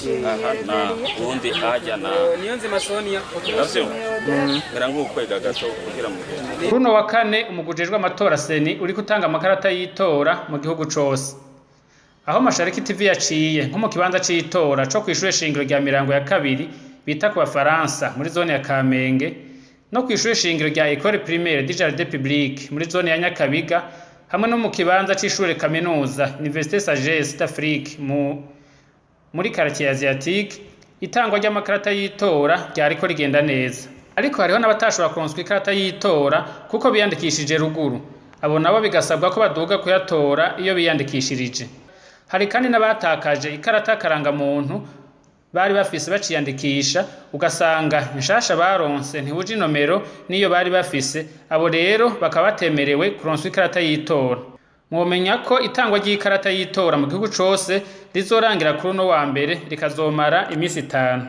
Aha na uwundi ajya na Niyonzima Sonia. Navyo mera nk'ukwega gato kugira mugende. Kuri uno wa kane, umugwi ujejwe amatora CENI uriko utanga amakarata y'itora mu gihugu cose. Aho Mashariki TV yaciye, nko mu kibanza c'itora co kw'ishure shingiro rya Mirango ya kabiri bita ku Bafaransa muri zone ya Kamenge, no kw'ishure shingiro rya Ecole Primaire du Jardin Public muri zone ya Nyakabiga, hamwe no mu kibanza c'ishure kaminuza Université Sagesse d'Afrique muri quartier asiatique, itangwa ry'amakarata y'itora ryariko rigenda neza. Ariko hariho n'abatashobora kuronswa ikarata y'itora kuko biyandikishije ruguru. Abo nabo bigasabwa ko baduga kuyatora iyo biyandikishirije. Hari kandi n'abatakaje ikarata karangamuntu bari bafise baciyandikisha, ugasanga nshasha baronse ntihuje inomero n'iyo bari bafise. Abo rero bakaba batemerewe kuronswa ikarata y'itora. Mwomenya ko itangwa ry'ikarata y'itora mu gihugu cose rizorangira kuri uno wa mbere, rikazomara imisi 5.